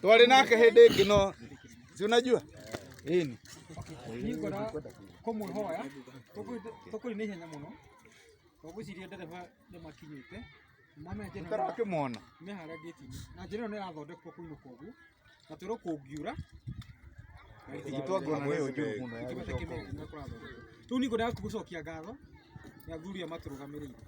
Twarĩ nake hĩndĩ ĩngĩ no si unajua? Ĩni. Niĩ ngwenda kũmwĩhoya tũkũrĩ na ihenya mũno tondũ ngwĩciria ndereba nĩ makinyĩte mamenya njĩra ĩno Tarakĩmona. me harĩa ngĩti-inĩ na njĩra ĩno nĩ ĩrathondekwo kũinũka ũguo na twĩrwo kũngiura Ingĩtwangona nĩyo njũru mũno ya kĩmete gũcoka. kĩmete nĩ kũrathondekwo. Rĩu niĩ ngwendaga gũcokia ngatho nĩ athuri aya matũrũgamĩrĩire.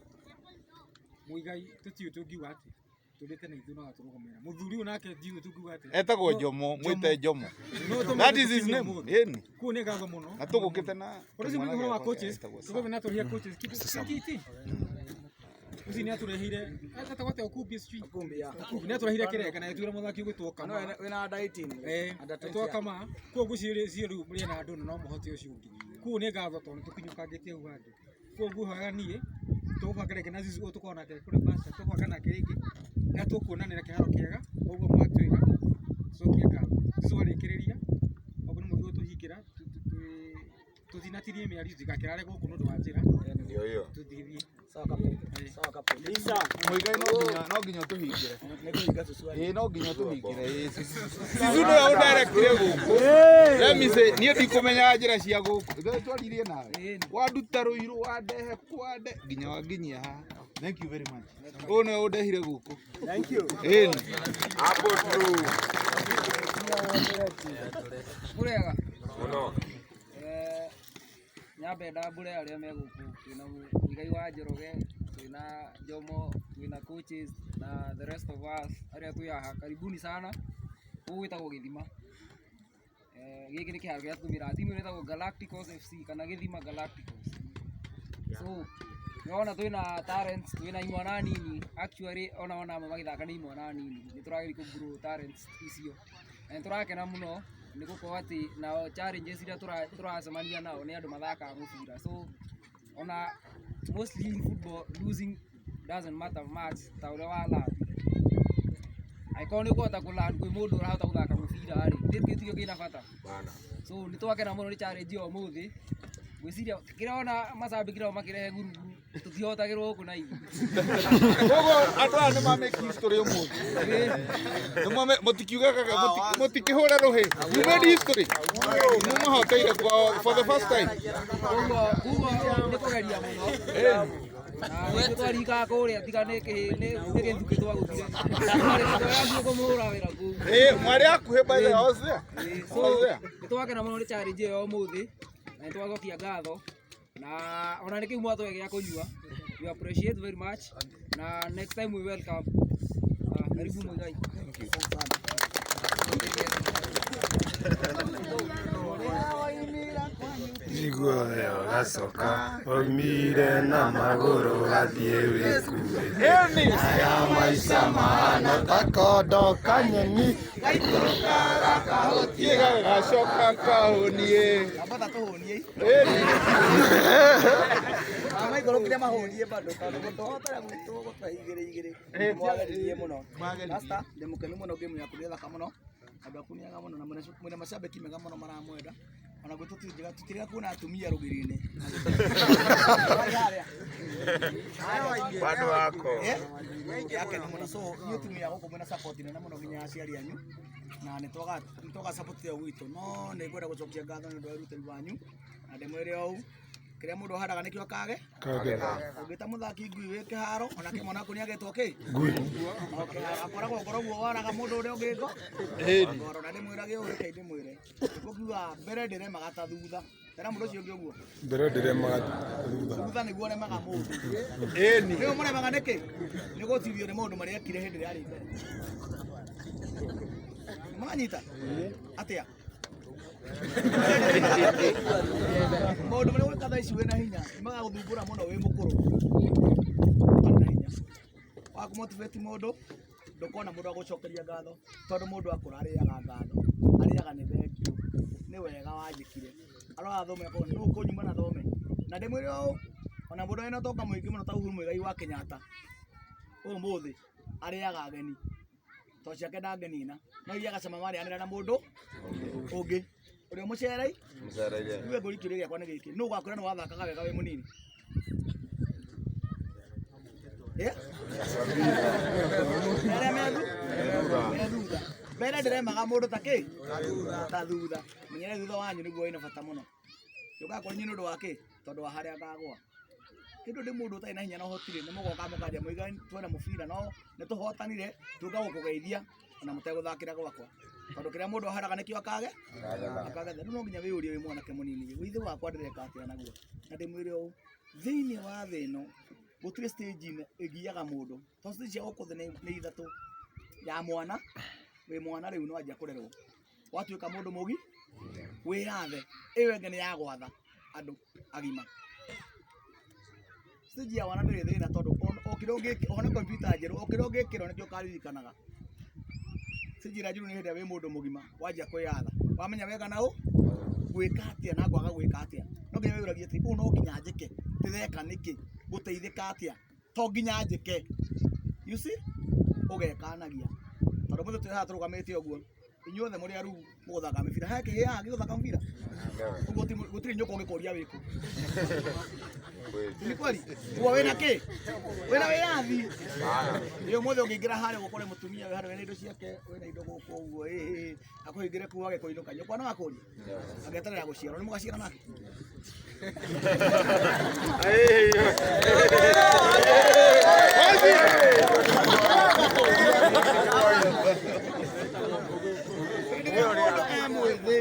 Mũigai tũtiũĩ tũngiuga atĩa tũrĩte na ithuĩ no atũrũgamĩrĩra. Mũthuri ũyũ nake ndiũĩ tũngiuga atĩa. Etagwo Jomo, mwĩte Jomo. No tũmwĩte That is his tũkinyie name. ũmũthĩ. Ĩni. Kũu nĩ ngatho mũno. Na tũgũkĩte na Ũndũ ũcio kĩmwana ũhoro wa gĩakwa coaches, etagwo Sam. tũgũthiĩ na tũrĩhe coaches kiti. Ũcio nĩ atũreheire etagwo atĩa Okumbi sijui. Okumbi, ya. Okumbi nĩ atũreheire kĩrenga na agĩtwĩra mũthaki ũgwĩtwo Kama. Wĩna under 18. Eh, Under 20. etwo Kama. Koguo ngwĩciria cio rĩu mũrĩ na andũ na no mũhote ũcio ũngĩ. Koguo nĩ ngatho tondũ nĩ tũkinyũkangĩtie hau handũ. Koguo nguhoyaga niĩ tũgũbanga rĩngĩ na Zizu ũyũ tũkorwo nake kũrĩa Barca, tũgũbanga nake rĩngĩ na tũkuonanĩra kĩharo kĩega ũguo mwatwĩra tũcokie ngatho. Zizu arĩkĩrĩria ũguo nĩ mũrigo tũhingĩra tũtinatirie mĩario tũtigakĩrare gũkũ nĩ ũndũ wa njĩra Ndio hiyo. tũthiĩ. Sawa kabisa. Sawa kabisa. Mũigai no nginya ũtũhingĩre. Nĩ kũhinga cucu wanyu. Ĩĩ no nginya ũtũhingĩre. Ĩĩ Sisu nĩwe ũndirectire gũkũ. Let me say niĩ ndikũmenyaga njĩra cia gũkũ. Ithuĩ twaririe nawe. Wanduta Rũirũ wandehe kwande nginya wanginyia haha. Thank you very much. Ũyũ nĩwe ũndehire gũkũ. Thank you. Ĩni. Hapo tu. Mũrega. Mũno. Eh, nyambe ndambũre arĩa me gũkũ twĩna Mũigai wa Njoroge, twĩna Jomo, twĩna coaches na the rest of us arĩa twĩ haha. Karibuni sana. Gũkũ gwĩtagwo Gĩthima. Eh, gĩkĩ nĩ kĩharo kĩrĩa tũtũmĩraga. Timu ĩno ĩtagwo Galacticos FC kana Gĩthima Galacticos. So nĩwona twĩna talents, twĩna imwana nini. Actually ona ona amwe magĩthaka nĩ imwana nini. Nĩ tũrageria kũ grow talents icio. Na nĩ tũrakena mũno nĩ gũkorwo atĩ nao challenges iria tũracemania nao nĩ andũ mathakaga mũbira. So ona mostly in football losing doesn't matter much ta ũrĩa wa learn. Angĩkorwo nĩ ũkũhota kũ learn kwĩ mũndũ ũrahota gũthaka mũbira rĩ, gĩkĩ tikĩo kĩna bata. Bana. So nĩ twakena mũno nĩ challenge ya ũmũthĩ. Ngwĩciria kĩrĩa ona macambĩki nao makĩrehe ngurunguru tũtihotagĩrwo gũkũ na ithuĩ. Koguo andũ aya nĩ ma make history ũmũthĩ. Mũtikiugaga mũtikĩhũre rũhĩ. You made history. Nĩ mahoteire kwao for the first time. Koguo koguo nĩ kũgeria mũno. Na nĩguo twarikaga kũrĩa tiga nĩ gĩthukĩ twagũthire. Twarĩ kũmũhũra wĩra kũu. Ĩĩ mwarĩ hakuhĩ by the way, I was there. I So was there. nĩ twakena mũno nĩ challenge ĩyo ya ũmũthĩ na nĩ twacokia ngatho na ona nĩ kĩu mwatũhe gĩa kũnyua. We appreciate very much na next time we welcome. Ah, karibu Muigai. Njiguo ĩyo gacoka waumire na magũrũ gathiĩ wĩkuĩte. Ĩni. Aya maica mahana ta kondo kanyeni. Thiĩ gagacoka kahũnie. Amba tũhũnie. Ĩni. Maikũrũkire mahũnie bado tondũ gũtũhotera gwitũ gũtũhe igĩrĩ igĩrĩ. Mwageririe mũno. Master, ndĩ mũkenu mũno game yaku nĩ thaka mũno. Andũ aku nĩ ega mũno na mwĩna macambĩki mega mũno maramwenda. Ona gwitũ tũtirega kuona atumia rũgiri-inĩ. Bado wako. Yakena mũno. So inyuĩ timu ya gũkũ mwĩna support nene mũno nginya aciari anyu na nĩ twaga support ĩyo gwitũ no nĩ ngwenda gũcokia ngatho nĩ ũndũ wa ũrutani wanyu na ndĩmwĩre ũũ kĩrĩa mũndũ ahandaga nĩkĩo akage. Ũngĩta mũthaki ngui wĩ kĩharo onake mwana waku nĩagetwo kĩ Ngui. O kĩharo akoragwo ngoro guo waraga mũndũ ũrĩa ũngĩ ngoro na ndĩmwĩrage ũũ reke ndĩmwĩre ngũkiuga mbere ndĩremaga ta thutha tera mũndũ ũcio ũngĩ ũguo Mbere ndĩremaga thutha. Thutha nĩguo ũremaga mũndũ. Ĩni. Nĩguo mũremaga nĩkĩ? Nĩ gũcirio nĩ maũndũ marĩa ekire hĩndĩ ĩrĩa arĩ mbere. Nĩmwanyita? Atĩa? Maũndũ marĩa gwĩka thaa ici wĩna hinya nĩ magagũthumbũra mũno wĩ mũkũrũ. Ũtarĩ na hinya. Wa kũmotivate mũndũ ndũkona mũndũ agũcokeria ngatho tondũ mũndũ akũra arĩaga ngatho arĩaga nĩ thengiũ nĩ wega wanjĩkire arora thome akona nũ ũkũnyuma na thome na ndĩmwĩre ũũ ona mũndũ wĩna ũtonga mũingĩ mũno ta Uhuru Muigai wa Kenyatta ũmũthĩ arĩaga ageni to ciake ndangĩnina no iria agacama marĩanĩra na mũndũ ũngĩ ũrĩa mũcerei. Mũcereire. Iwe ngũri kĩũria gĩakwa nĩ gĩkĩ nũ ũgakwĩra nĩ wathakaga wega wĩ mũnini? Eh? Arĩa me thutha. Mbere ndĩremaga mũndũ ta kĩ? Ta thutha. Menyere thutha wanyu nĩguo wĩna bata mũno. Njũkaga kũrĩ inyuĩ nĩ ũndũ wa kĩ? Tondũ wa harĩa ngagũa. Kĩndũ ndĩ mũndũ ũtarĩ na hinya na ũhoti rĩ, nĩ mũgoka mũkanjia mũiga twena mũbira no nĩ tũhotanire tũka gũkũgeithia ona mũtegũthakĩra gwakwa. Tondũ kĩrĩa mũndũ aharaga nĩkĩo akage akagetha. Rĩu no nginya wĩyũrie wĩ mwanake mũnini, wĩthĩ wakwa ndĩreka atĩa naguo? Na ndĩmwĩre ũũ, thĩinĩ wa thĩ ĩno gũtirĩ stage ĩgiaga mũndũ. Tondũ stage cia gũkũ thĩ nĩ ithatũ. Ya mwana, wĩ mwana rĩu nĩ wanjia kũrerwo. Watuĩka mũndũ mũgi, wĩyathe. Ĩyo ĩngĩ nĩ ya gwatha andũ agima. Stage ya wana ndĩrĩ thĩna tondũ o kĩrĩa ũngĩ ona computer njerũ o kĩrĩa ũngĩkĩrwo nĩkĩo ũkaririkanaga. Stage ĩrĩa njũru nĩ hĩndĩ ĩrĩa wĩ mũndũ mũgima wanjia kwĩyatha. Wamenya wega na ũ gwĩka atĩa na kwaga gwĩka atĩa. No nginya wĩyũragie atĩ ũũ no nginya njĩke, ndĩreka nĩkĩ, ngũteithĩka atĩa, to nginya njĩke. You see? Ũgekanagia. Tondũ mũthĩ twĩ haha tũrũgamĩte ũguo, inyuothe mũrĩ aruu mũgũthaka mĩbira. He kĩhĩĩ haha gĩgũthaka mũbira? Ũguo gũtirĩ nyũkwa ũngĩkũria wĩkũ. Ni kweli? Ũguo wĩna kĩ? Wĩna wĩyathi. Ĩ ũmũthĩ ũngĩingĩra harĩa ũkore mũtumia wĩ harĩa wĩna indo ciake, wĩna indo gũkũ ũguo, ĩ akũhingĩre kuu wage kũinũka. Nyũkwa no akũrie? Ageterera gũciarwo, nĩ mũgaciara nake? Hĩndĩ ĩrĩa mũndũ e mwĩthĩ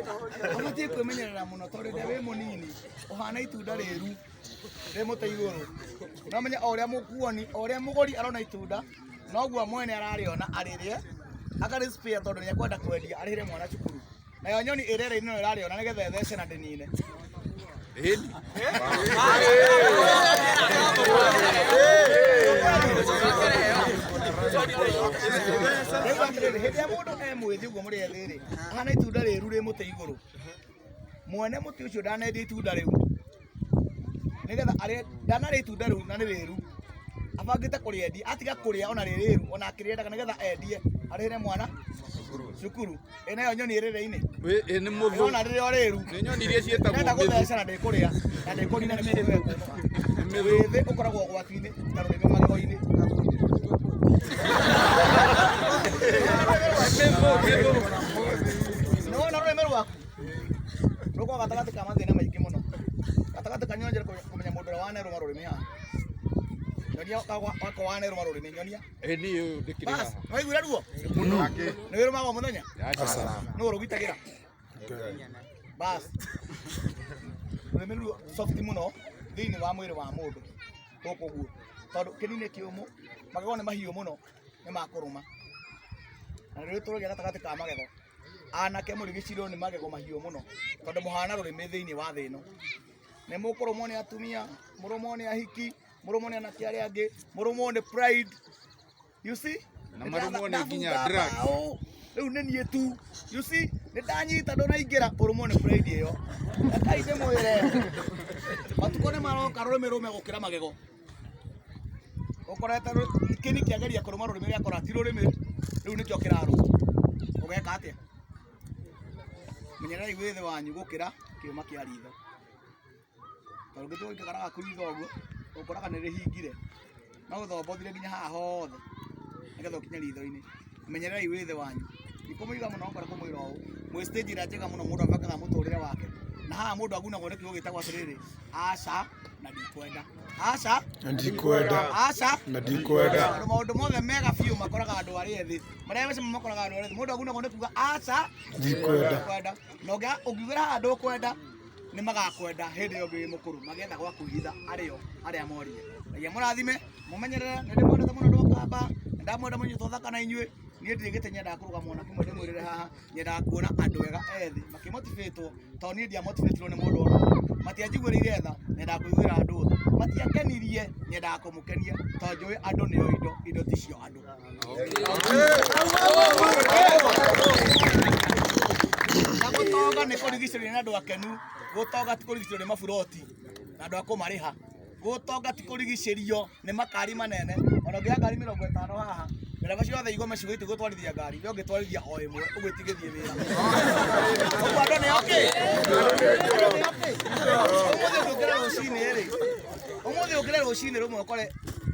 abatiĩ kwĩmenyerera mũno tondũ rĩrĩa wĩ mũnini ũhana itunda rĩru rĩ mũtĩ igũrũ. No menye o ũrĩa mũkuoni, o ũrĩa mũgũri arona itunda noguo mwene ararĩona arĩrĩe akarĩ spare tondũ nĩ ekwenda kwendia arĩhĩre mwana cukuru. Nayo nyoni ĩ rĩera-inĩ no ĩrarĩona nĩgetha ĩthece na ndĩnine. Rĩu atĩrĩrĩ, hĩndĩ ĩrĩa mũndũ e mwĩthĩ ũguo mũrĩ ethĩ rĩ, ahana itunda rĩru rĩ mũtĩ igũrũ. Mwene mũtĩ ũcio ndanendia itunda rĩu nĩgetha arĩe, ndanarĩa itunda rĩu na nĩ rĩru, abangĩte kũrĩendia, atiga kũrĩa ona rĩ rĩru ona akĩrĩendaga nĩgetha endie arĩhĩre mwana cukuru. Ĩ nayo nyoni ĩ rĩera-inĩ Ĩ nĩ mũthũ. ĩrona rĩrĩ o rĩru Nĩ nyoni iria ciĩtagwo ĩrenda mĩthũ. gũtheca na ndĩkũrĩa na ndĩkũnina nĩ mĩthũ ĩkũnũha. Wĩthĩ ũkoragwo ũgwati-inĩ ta rũrĩmĩ magego-inĩ. Nĩ wona rũrĩmĩ rwaku rũkoragwo gatagatĩ ka mathĩna maingĩ mũno. Gatagatĩ ka nyonjere kũmenya mũndũ ũrĩa wanerũma rũrĩmĩ haha. Nyonia wakwa wanerũma rũrĩmĩ, nyonia. Ĩ niĩ ũyũ ndĩkĩrĩ Bas, haha. waiguire ruo? Nĩ wĩrũmaga o mũthenya? Nũ ũrũgitagĩra? Bas. Rũrĩmĩ ruo soft mũno thĩinĩ wa mwĩrĩ wa mũndũ gũkũ ũguo. Tondũ kĩni nĩ kĩũmũ, magego nĩ mahiũ mũno, nĩ makũrũma. Na rĩrĩ tũrũgia gatagatĩ ka magego. Anake mũrigicirwo nĩ magego mahiũ mũno tondũ mũhana rũrĩmĩ thĩinĩ wa thĩ ĩno. Nĩ mũkũrũmwo nĩ atumia, mũrũmwo nĩ ahiki, mũrũmwo nĩ anake arĩa angĩ, mũrũmwo nĩ pride. You see? Na marũmwo nĩ nginya drugs. Rĩu nĩ niĩ tu. You see? Nĩ ndanyita ndũnaingĩra ũrũmwo nĩ pride ĩyo. Rekai ndĩmwĩre. Matukũ nĩ maroka rũrĩmĩ rũme gũkĩra magego. Ũkorete kĩni kĩageria kũrũma rũrĩmĩ gĩakora ti rũrĩmĩ rĩu nĩkĩo kĩrarũma. Ũgeka atĩa? Menyererai wĩthĩ wanyu gũkĩra kĩũma kĩa ritho. Tondũ ũngĩtua gũikara gaku ritho ũguo, ũkoraga nĩ rĩhingire. No ũthombothire nginya haha hothe nĩgetha ũkinye ritho-inĩ. Menyererai wĩthĩ wanyu. Ndikũmũiga mũno ngora kũmwĩra ũũ. Mwĩ stage ĩrĩa njega mũno mũndũ abangaga mũtũrĩre wake. Na haha mũndũ agunagwo nĩ kiugo gĩtagwo atĩrĩrĩ, aca na ndikwenda. Aca Na ndikwenda. Aca Na ndikwenda. Tondũ maũndũ mothe mega biũ makoraga andũ arĩa ethĩ. Marĩa mecema makoraga andũ arĩa ethĩ. Mũndũ agunagwo nĩ kuga aca Ndikwenda. ndikwenda. Na ũngiugĩra haha ndũkwenda nĩ magakwenda hĩndĩ ĩyo ũngĩ wĩ mũkũrũ magĩetha gwa kwĩhitha arĩo arĩa morire. Ngai amũrathime, mũmenyerere, nĩ ndĩmwendete mũno andũ a Kamba, nĩ ndamwenda mũno inyuĩ twathaka na inyuĩ. Niĩ ndirĩ gĩtĩ nyendaga kũrũgama ona kĩmwe ndĩmwĩrĩre haha, nyendaga kuona andũ ega ethĩ makĩmotibatwo tondũ niĩ ndiamotibatirwo nĩ mũndũ ona ũmwe. Matianjiguĩrĩire tha, nyendaga kũiguĩra andũ tha. Matiangenirie, nyendaga kũmũkenia tondũ njũĩ andũ nĩo indo, indo ticio andũ. Na gũtonga nĩ kũrigicĩrio nĩ andũ akenu, gũtonga ti kũrigicĩrio nĩ maburoti na andũ a kũmarĩha. Gũtonga ti kũrigicĩrio nĩ makari manene. Ona ũngĩoya ngari 50 haha, ndereba ciothe igome ciugĩte gũtwarithia ngari, we ũngĩtwarithia o ĩmwe ũguo itingĩthiĩ wĩra. Ũguo andũ nĩ okay? Andũ nĩ okay? Ũmũthĩ ũngĩũkĩra rũcinĩ rĩ, ũmũthĩ ũkĩre rũcinĩ rũmwe ũkore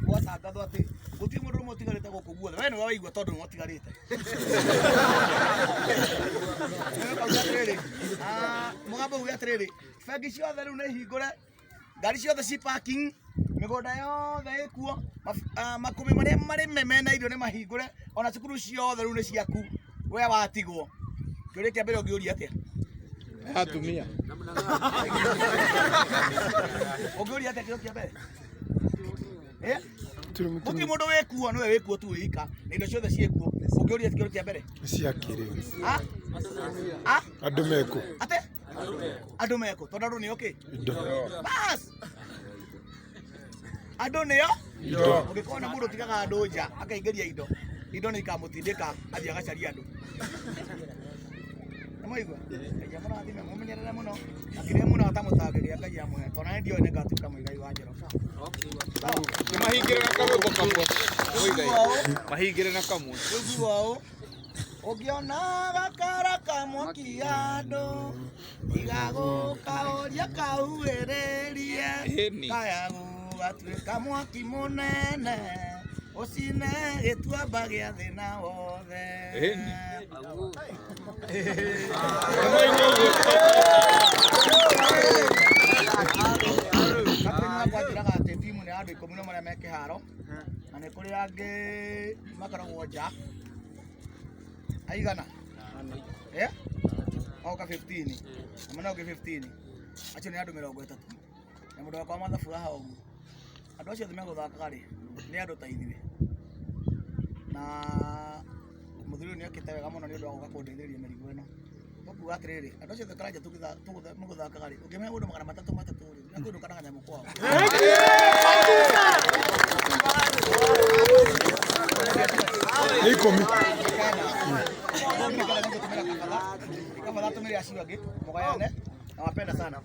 gwatangathwo atĩ gũtirĩ mũndũ ũmwe ũtigarĩte gũkũ guothe, we nĩwe waigua tondũ nĩwe ũtigarĩte. Mũgambo uge atĩrĩrĩ, bengi ciothe rĩu nĩ hingũre, ngari ciothe ci parking, mĩgũnda yothe ĩkuo, makũmbĩ marĩa marĩme mena irio nĩ mahingũre, ona cukuru ciothe rĩu nĩ ciaku, we watigwo. Kĩũria kĩa mbere ũngĩũria atĩa? Atumia. Ũngĩũria atĩa kĩũria kĩa mbere? Eh? Gũtirĩ mũndũ wĩkuo, nĩwe wĩkuo tu wĩika, na indo ciothe ciĩkuo. Ũngĩũria kĩũria kĩa mbere? Cia kĩrĩu. Ah? Ah? Andũ mekũ. Ate? Andũ mekũ, tondũ andũ nĩo kĩ? Indo. Bas! Andũ nĩo? Indo. Ũngĩkorwo na mũndũ ũtigaga andũ nja akaingĩria indo, indo nĩ ikamũtindĩka athiĩ agacarie andũ. Nĩmwaigua? Ngai amũrathime, mũmenyerere mũno, na kĩrĩa muona ta mũtangĩgĩa Ngai amũhe, tondũ nĩ ndiũĩ nĩngatuĩka mũigai wa Njoroge. Sawa? Mahingĩre na karwĩmbo kamwe. Mũigai. Ũguo ũũ, Mahingĩre na kamwe. ũguo ũũ, ũngĩona gakara ka mwaki andũ, tiga gũkaũria kahuhĩrĩrie, Ĩni. kaya gũgatuĩka mwaki mũnene, ũcine gĩtuamba gĩa thĩna wothe. Ĩni. Kapteni wakwa anjĩraga atĩ timu nĩ ya andũ ikũmi na marĩa me kĩharo na nĩ kũrĩ angĩ makoragwo nja aigana eh oka 15 na mwena ũngĩ 15 acio nĩ andũ 30 na mũndũ wakwa wa mathabu haha ũguo andũ acio othe megũthakaga rĩ nĩ andũ ta ithuĩ na mũthuri ũyũ nĩ ekĩte wega mũno nĩ ũndũ wa gũka kũndeithĩrĩria mĩrigo ĩno tũkuga atĩrĩrĩ andũ acio othe karanja mũgũthakaga rĩ ũngĩmenya mũndũ 300 300 rĩ nĩekũinũka na kanyamũ kwao. Nĩ ikũmi. Kabatha tũmĩre acio angĩ mũgayane, nawapenda sana.